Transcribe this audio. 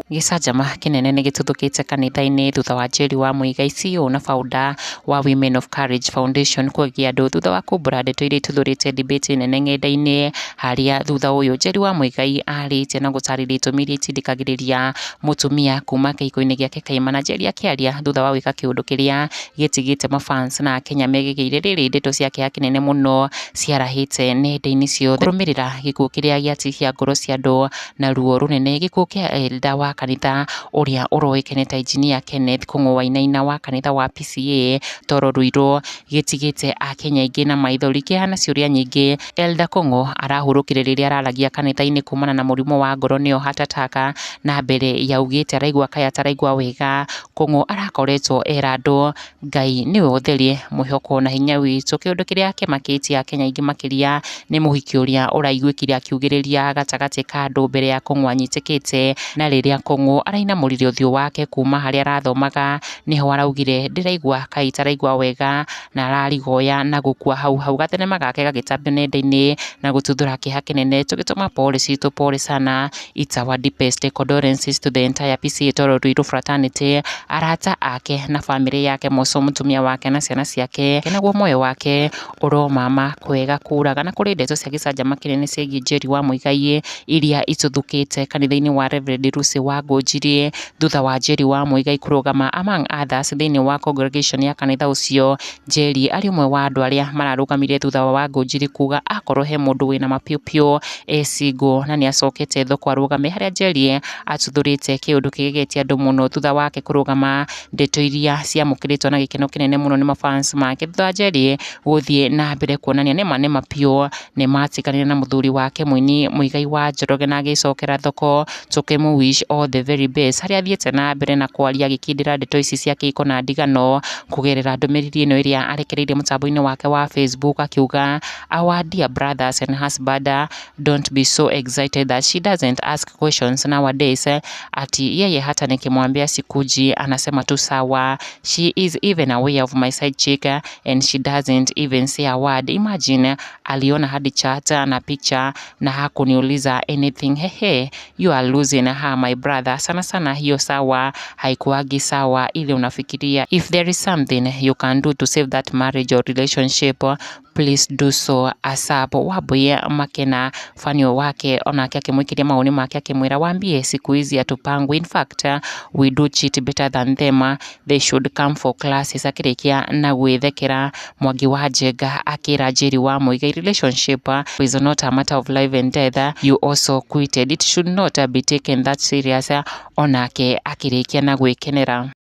Gĩcanjama kĩnene nĩ gĩtuthũkĩte kanitha-inĩ thutha wa Njeri wa Muigai CEO na founder wa Women of Courage Foundation kũgia andũ thutha wa kumbũra ndeto iria ituthũrĩte debate nene ng'enda-inĩ harĩa thutha ũyũ Njeri wa Muigai arĩtie na gũtarĩria itũmi iria itindĩkagĩrĩria mũtumia kuma kĩhiko-inĩ gĩake kaimana. Njeri akĩaria thutha wa gwĩka kĩũndũ kĩrĩa gĩtigĩte mafans na akenya megegeire rĩrĩ ndeto cia kĩeha kĩnene mũno ciarahĩte nenda-inĩ ciothe kũrũmĩrĩra gĩkuũ kĩrĩa gĩatihia ngoro cia andũ na ruo rũnene, gĩkuũ kĩa elder wa kanitha ũrĩa ũroĩkaine ta Engineer Kenneth Kung'u Wainaina wa kanitha wa PCEA Toro Ruiru gĩtigĩte akenya aingĩ na maithori, kĩeha na ciũria nyingĩ. Elder Kung'u arahurũkire rĩrĩa araragia kanitha-inĩ kumana na mũrimũ wa ngoro nĩyo heart attack, na mbere yaugĩte araigua kaĩ ataraigua wega. Kung'u arakoretwo era andũ Ngai nĩwe ũtherie mwĩhoko na hinya witũ. Kĩũndũ kĩrĩa kĩmakĩtie akenya aingĩ makĩria nĩ mũhiki ũrĩa ũraiguĩkire akiugĩrĩria gatagatĩ ka andũ mbere ya Kung'u anyitĩkĩte, na rĩrĩa Kung'u arainamũrire ũthiũ wake kuma harĩa arathomaga nĩho araugire ndĩraigua kaĩ itaraigua wega na ararigoya na gũkua hau hau. Gathenema gake gagĩtambio nenda-inĩ na gũtuthũra kĩeha kĩnene. Tũgĩtũma pole citũ pole sana, it's our deepest condolences to the entire PCEA Toro Ruiru fraternity, arata ake na bamĩrĩ yake mũco mũtumia wake na ciana ciake, naguo muoyo wake ũromama kwega kũraga. Na kũrĩ ndeto cia gĩcanjama kĩnene ciĩgiĩ Njeri wa Muigai iria ituthũkĩte kanitha-inĩ wa Reverend Lucy wa Ngũnjiri thutha wa Njeri wa Muigai kũrũgama among others thĩinĩ wa congregation ya kanitha ũcio. Njeri arĩ ũmwe wa andũ arĩa mararũgamire thutha wa Wangũnjiri kuga akorwo he mũndũ wĩna mapiũpiũ e single na nĩacokete thoko arũgame, harĩa Njeri atuthũrĩte kĩũndũ kĩgegetie andũ mũno thutha wake kũrũgama, ndeto iria ciamũkĩrĩtwo na gĩkeno kĩnene mũno nĩ mafans make thutha wa Njeri gũthiĩ na mbere kuonania nĩma nĩma piũ nĩmatiganire na mũthuri wake mũini Muigai wa Njoroge na agĩcokera thoko. Tũkĩmũ wish all the very best harĩa athiĩte na mbere na kwaria agĩkindĩra ndeto ici cia kĩhiko na ndigano kũgerera ndũmĩrĩri ĩno ĩrĩa arekereirie mũtambo-inĩ wake wa Facebook akiuga, "Our dear brothers and husband, don't be so excited that she doesn't ask questions nowadays, ati yeye hata nikimwambia sikuji anasema tu sawa. She is even aware of my side chick and she doesn't even say a word. Imagine aliona hadi chat na picture na hakuniuliza anything. Hehe, you are losing her, my brother. Sana sana hiyo sawa haikuagi sawa ile unafikiria. If there is something you can do to save that marriage or relationship, please do so ASAP." Wambui Makena fanio wake onake akĩmũikĩria mawoni make akĩmwĩra, "Waambie siku hizi hatupangwi, in fact we do cheat better than them, they should come for classes." Akĩrĩkia na gwĩthekera. Mwangi wa Njenga akĩra Njeri wa Muigai, "Relationship is not a matter of life and death. You also quitted, it should not be taken that serious." Onake akĩrĩkia na gwĩkenera.